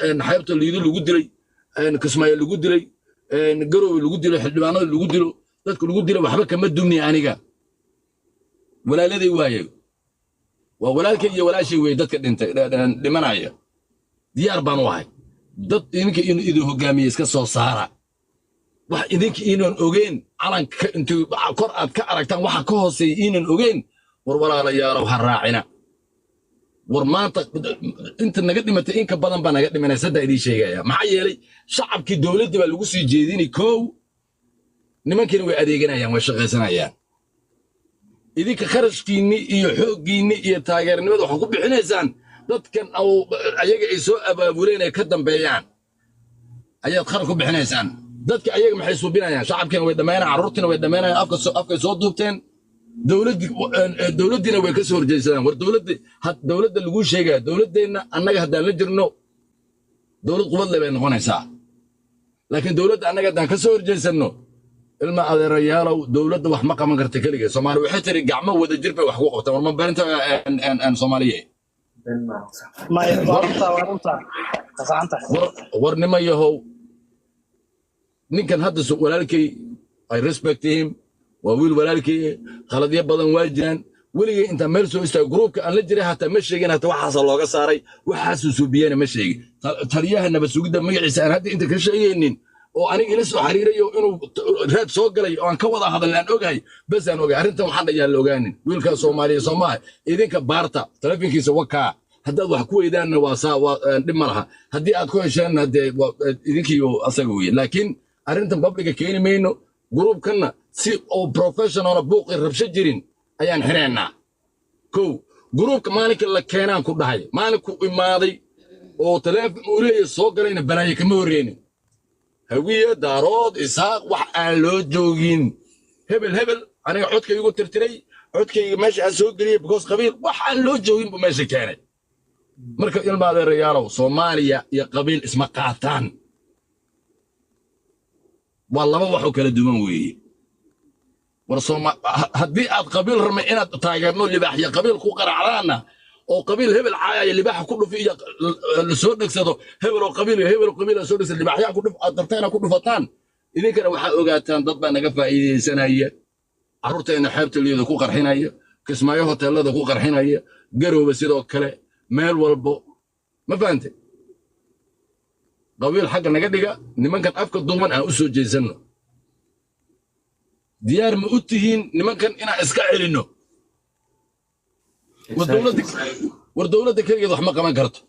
Xeebta Liido lagu dilay, Kismaayo lagu dilay, Garowe lagu dilo, xildhibaanada lagu dilo, dadka lagu dilo, waxba kama dumni. Aniga walaaladay waaye, waa walaalkay iyo walaashay weeye. Dadka dhintay, dhimanaya, diyaar baan u ahay. Dad idinka inuu idin hogaamiye iska soo saara. Wax idinka inan ogeyn, calanka intuu kor aad ka aragtaan waxa ka hooseeya inan ogeyn. War walaalayaalow, ha raacina. War maanta inta naga dhimatay in ka badan baa naga dhimanay, saddaa idiin sheegaya. Maxaa yeelay, shacabkii dowladdii baa lagu sii jeedinay. Kow, nimankiina way adeeganayaan, way shaqaysanayaan. Idinka kharashkiinni iyo xooggiinni iyo taageernimada waxaa ku bixinaysaan dadkan ayaga ay soo abaabuleen ay ka dambeeyaan ayaad kharash ku bixinaysaan. Dadka ayaga maxay suubinayaan? Shacabkiina way dhammaynayaan, carruurtiina way dhammaynayaan, afkay soo duubteen, dowladdiina way ka soo horjeedsadaan. War dowladda, dowladda laguu sheegaya, dowladdeenna annaga haddaan la jirno dowlad qubad le bay noqonaysaa, laakiin dowladda annaga haddaan ka soo horjeedsanno, ilma adeerayaalow, dowladda wax ma qaban karta keligeed. Soomaali waxay tiri gacmo wada jir bay wax ku qabtaan. War ma berinta Soomaaliye? War nima yahow, ninkan hadda walaalkay, I respect him, waa wiil walaalkay, khaladyo badan waa jiraan. Weligay intaan meel soo istaago, group-ka aan la jiray hataa ma sheegin, hata waxaasa looga saaray, waxaasuu suubiyena ma sheegin. Taliyaha nabad sugidda magaciisa aan hadda inta ka sheegaynin oo aniga ila soo xiriirayo inuu raad soo galay oo aan ka wada hadalna aan ogahay, bas aan ogahay. Arrintan waxaan dhayaa la ogaanin wiilkaa Soomaaliya Soomaha. Idinka baarta taleefankiisa wakaa. Haddaad wax ku weydaanna waa saa, waa dhib ma laha. Haddii aad ku hesheenna dee idinkiiyo asaga weye, laakiin arrintan public-ga keeni mayno. Group-kanna si oo professional buuqi rabsho jirin ayaan xireennaa. Kow, group-ka maalinka la keenaan ku dhahay, maalinku imaaday oo taleefon uu leeyahay soo galayna, balaayo kama horreynin. Hawiye, Daarood, Isaaq, wax aan loo joogin, hebel hebel aniga codkaygu tirtiray, codkayga meesha aan soo geliyey because qabiil, wax aan loo joogin buu meesha keenay. Marka ilma adeerayaalow, Soomaaliya iyo qabiil isma qaataan, waa laba wax oo kala duwan weeye. War haddii aad qabiil rabnay inaad taageerno, libaaxyo qabiil ku qaracdaanna oo qabiil hebel caayaya libaaxa ku dhufi iyo la soo dhegsado, hebel oo qabiil iyo hebel oo qabiil soo dhegsado, libaaxyaa ku dhuf aad rabtaan inaad ku dhufataan, idinkana waxaa ogaataan dad baa naga faa'iidaysanaya, carruurteena Xeebta Liida ku qarxinaya, Kismaayo hoteelada ku qarxinaya, Garooba sidoo kale, meel walbo. Ma fahante? Qabiil xagga naga dhiga, nimankan afka duuban aan u soo jeesanno. Diyaar ma u tihiin nimankan inaan iska celinno? War dowladda keligeed wax ma qaban karto.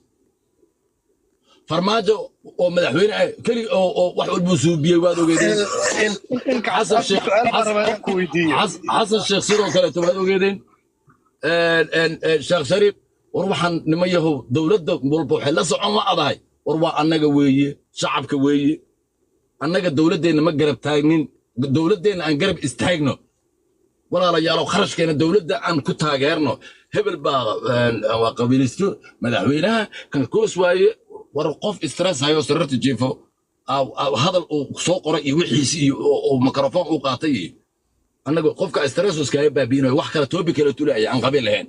Farmaajo oo madaxweyne ah keli oo wax walbuu suubiyey waad ogeedeen. Xasan Sheekh, Xasan Sheekh sidoo kaleeto waad ogeedeen, Sheekh Shariif. War waxaan nima yahow, dowladda walba waxay la socon la'dahay. War waa annaga weeye, shacabka weeye. Annaga dowladdeenna ma garab taagnin, dowladdeenna aan garab istaagno. Walaalayaalow, kharashkeena dowladda aan ku taageerno. Hebel baa waa qabiilisto, madaxweynaha kan koos waaye. War qof stress hayo, sariirta jiifo, hadal uu soo qoray iyo wixiisi iyo oo mikrofon uu qaatay iyo annaga qofka stress iskaga baabiinayo, wax kale toobi kale tulaya aan qabiil lahayn.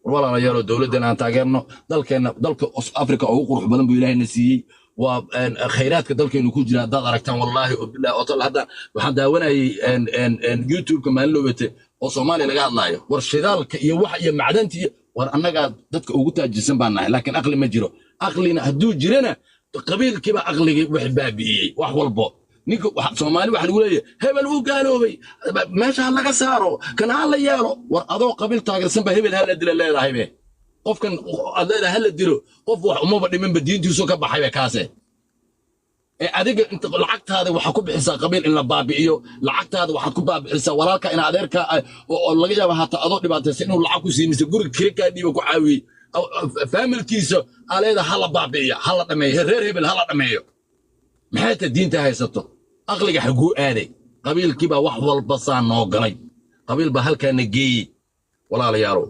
War walaalayaalow, dowladdeena aan taageerno. Dalkeenna dalka Afrika ugu qurux badan buu Ilaahayna siiyey. Waa khayraadka dalkeenu ku jira haddaad aragtaan, wallaahi oo bilahi oo tal. Hadda waxaan daawanayay YouTube-ka maalin loobete oo Soomaaliya laga hadlaayo. War shidaalka iyo wax iyo macdanta iyo war annagaa dadka ugu taajisan baan nahay, laakiin aqli ma jiro. Aqlina hadduu jirana, qabiilkiiba aqligii wax baabi'iyey wax walbo. Ninka Soomaali waxa lagu leeyahay hebel wuu gaaloobay, meesha ha laga saaro, kan ha la yeelo. War adoo qabiil taageersan ba hebel ha la dila leedahaybe. Qofkan aad leedahay ha la dilo, qof wax umaba dhiminba, diintiisu ka baxaybe kaase. Ee adiga inta lacagtaada waxaa ku bixisaa qabiil in la baabi'iyo, lacagtaada waxaad ku baabixisaa walaalka in adeerka oo laga yaaba hataa adoo dhibaataysan inuu lacag ku siiyo mise guriga kire kaa dhiiba ku caawiyey, faamilkiisa aa leedahay ha la baabi'iyo, ha la dhameeyo, reer hebel ha la dhameeyo. Maxay ta diinta haysato? Aqliga xaguu aaday? Qabiilkii baa wax walba saa noo galay, qabiil baa halkaana geeyey. Walaalayaalow,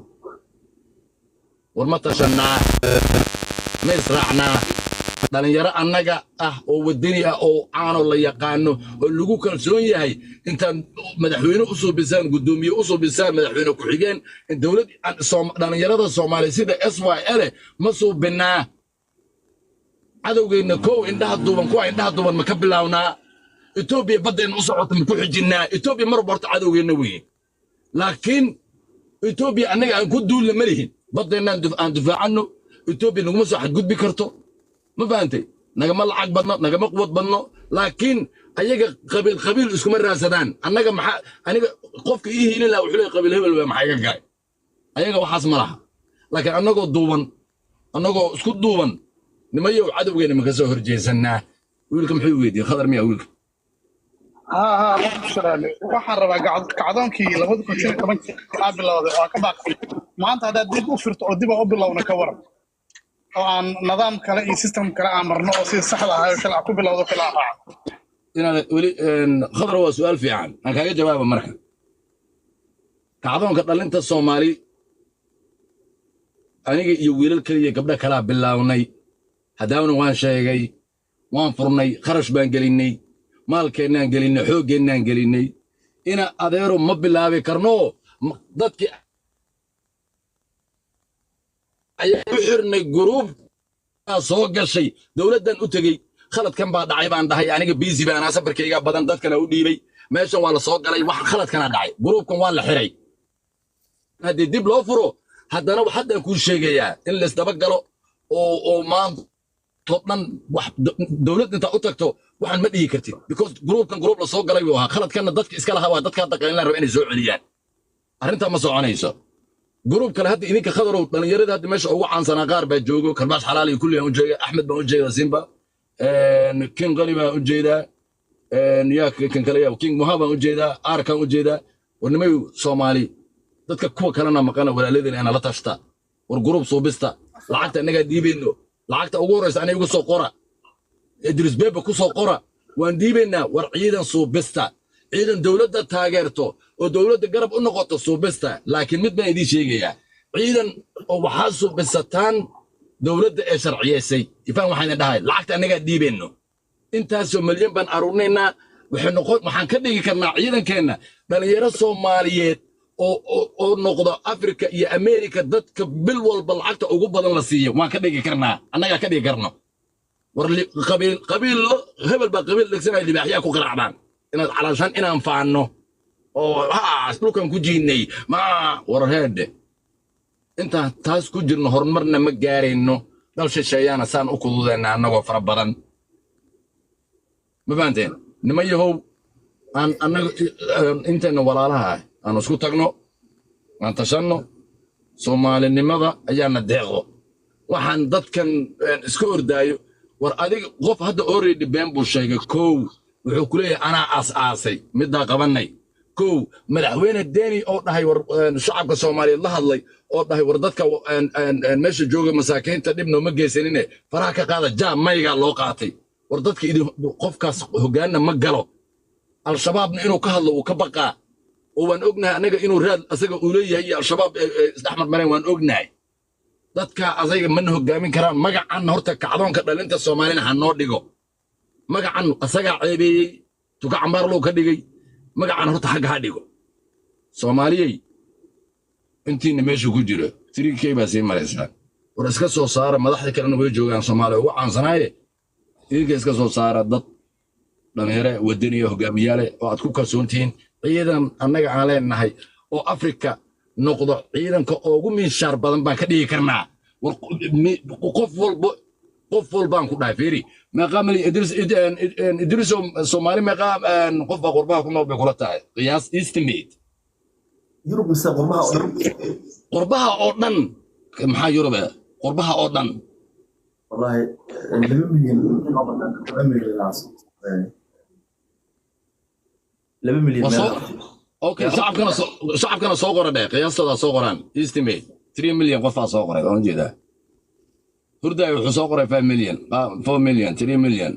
war ma tashannaa? Ma israacnaa? Dhalinyaro annaga ah oo waddani ah oo caano la yaqaano oo lagu kalsoon yahay intaan madaxweyne u suubisaan, guddoomiye u suubisaan, madaxweyne ku-xigeen, in dowlad dhalinyarada Soomaaliya sida SYL ma suubinaa? Cadowgeenna kow indhaha duuban, kuwa indhaha duuban ma ka bilownaa? Etoobiya baddeenna u socota ma ku xijinnaa? Etoobiya mar walba horta cadowgeenna weeye, laakiin Etoobiya annaga aan ku duulna ma lihin. Baddeenna aan difaacanno. Etoobiya naguma soo xadgudbi karto, ma fahantay? Nagama lacag badno, nagama quwad badno, laakiin ayaga qabiil qabiil iskuma raadsadaan. Annaga maxaa aniga qofka ii hiilin lahaa wuxuu leeyahay qabiil hebel waa maxaa iga galay? Ayaga waxaas ma laha. Laakiin annagoo duuban, annagoo isku duuban, nimayow, cadowgeena ma ka soo horjeesannaa? Wiilka muxuu weydiiyey? Khadar miyaa wiilka? Haa, waxaan rabaa kacdoonkii 2015 aa bilowday oo ka baaqay maanta haddaad dib u firto oo dib u bilowna, ka waran oo aan nidaam kale iyo system kale aan marno oo sida saxda ahay oo kale aan ku bilowdo kale aan raaco? Inaad weli Khadar, waa su'aal fiican, aan kaaga jawaaba. Marka kacdoonka dhalinta Soomaali aniga iyo wiilal kaliya, gabdho kalaa bilownay. Haddaawna waan sheegay, waan furnay, kharash baan gelinnay, maalkeennaan gelinnay, xooggeenaan gelinnay. Ina adeero ma bilaabi karno. Dadkii ayaa ku xirnay guruubkaa soo gashay. Dowladdan u tegey, khaladkan baa dhacay baan dhahay. Aniga busy baan ahaa, safarkayga badan, dadkana u dhiibay. Meeshan waa la soo galay, wax khaladkana dhacay, guruubkan waa la xiray. Haddii dib loo furo haddana, haddaan kuu sheegayaa in laisdaba galo oo maanto dhan wax dowlad intaa u tagto waxaan ma dhihi kartid, because gruubkan gruub la soo galay buu ahaa. Khaladkanna dadka iska lahaa waa dadka hadda qaylinla raba inay soo celiyaan. Arrintaa ma soconayso. Gruub kale hadda idinka, Khadarow, dhallinyarada hadda meesha ugu caansanaa qaar baa joogo. Karbaash Xalaal iyo kulli aan u jeeda, Axmed baan u jeedaa, Simba, King Qali baan u jeedaa, yaa kan kale, yaa King Muha baan u jeedaa, Aarkaan u jeedaa. War nimayu Soomaali, dadka kuwa kalena maqana, walaaladeen ana la tashta. War gruub suubista, lacagta innagaa dhiibayno. Lacagta ugu horreysa aniga igu soo qora, Idris Bebe ku soo qora, waan dhiibaynaa. War ciidan suubista, ciidan dowladda taageerto oo dowladda garab u noqoto suubista. Laakiin mid baan idiin sheegayaa: ciidan oo waxaa suubisataan dowladda ee sharciyeysay. Ifaan waxaan idin dhahay, lacagta annagaa dhiibayno. Intaasoo milyan baan aruurinaynaa. Waxay noqon, waxaan ka dhigi karnaa ciidankeenna dhalinyaro Soomaaliyeed oo noqdo Afrika iyo Amerika dadka bil walba lacagta ugu badan la siiyo. Waan ka dhigi karnaa, annagaa ka dhigi karno. War qabiil qabiil hebel baa qabiil dhegsanaya, libaaxyaa ku qaracdaan inaad calaashaan inaan faanno oo ha dhulkan ku jiinay ma. War heedhe, intaan taas ku jirno horumarna ma gaarayno, dal shisheeyaana saan u kududeenna annagoo fara badan. Ma fahanteen? Niman yahow, aan annaga intayna walaalaha ah aan isku tagno, aan tashanno. Soomaalinimada ayaana deeqdo. Waxaan dadkan iska ordaayo, war adiga qof hadda already been buu sheegay. Kow, wuxuu ku leeyahay anaa aas-aasay middaa qabannay. Kow, madaxweyne Deni oo dhahay war shacabka Soomaaliyeed la hadlay oo dhahay war dadka meesha jooga masaakiinta dhib nooma geysanine faraha ka qaada, jaa maygaa loo qaatay. War dadka idin qofkaas hoggaanna ma galo. Al-Shabaabna inuu ka hadlo wuu ka baqaa, oo waan ognahay annaga inuu raad asaga uu leeyahay iyo Al-Shabaab isdhex marmareen, waan ognahay. Dadka asaga mana hoggaamin karaan. Magacan horta kacdoonka dhalinta Soomaalina ha noo dhigo. Magacan asagaa ceebeeyey, tuka cambaarlow ka dhigay. Magacan horta xagga ha dhigo. Soomaaliyey, intiina meesha ku jiro 3K baa sii maraysaa. War iska soo saara. Madaxda kalena way joogaan Soomaaliya ugu caansanaaye. Idinka iska soo saara dad dhalinyare wadaniya, hogaamiyaale oo aad ku kalsoon tihiin. Ciidan annaga aan leenahay oo Afrika noqdo ciidanka ugu miinshaar badan baan ka dhigi karnaa. War qof walbo, qof walbaan ku dhahay, fiiri, meeqaa milyan Idris, Idriso, Soomaali meeqaa qof baa qurbaha ku nool bay kula tahay? Qiyaas, estimate. Yurub mise qurbaha oo dhan? Qurbaha oo dhan. Maxaa Yurub eh? Qurbaha oo dhan. Wallahi 2 milyan, 2 milyan ilaas. 2 milyan. Waa soo meel. Okay, shacabkana soo qora dheh, qiyaastoodaa soo qoraan, estimate 3 million. Qofaa soo qoray, waan ujeedaa. Hurdaay wuxuu soo qoray 5 million, 4 million, 3 million.